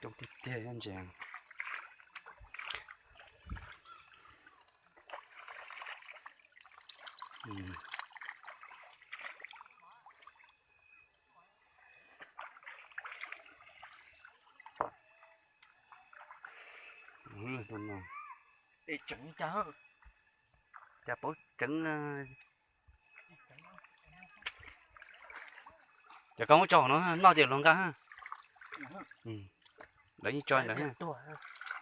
Coob tiag tiag ntses. Cas paub tseev. Cov koj muab tso no noj ces luag nqa. Lawv yeej tso ntawd.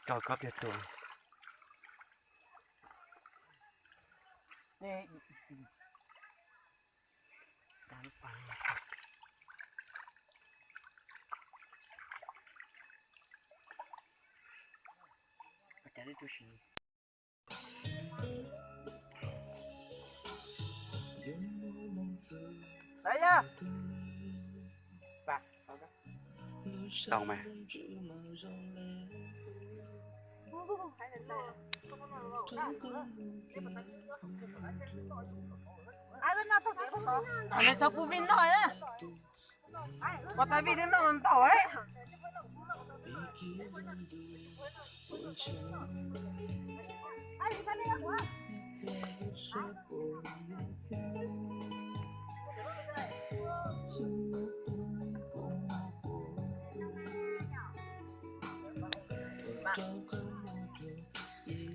Tso koj pliag tuag. Tau mas. Ua tais vij thiab noj ntau.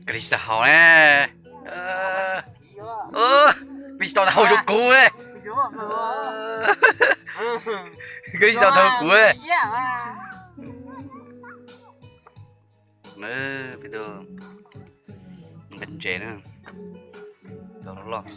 Koj li xav haus ne. Koj tsis tau haus zoo kuv ne. Koj tsis tau haus kuv ne. Peb tuaj nqa ntses na, tau loj loj.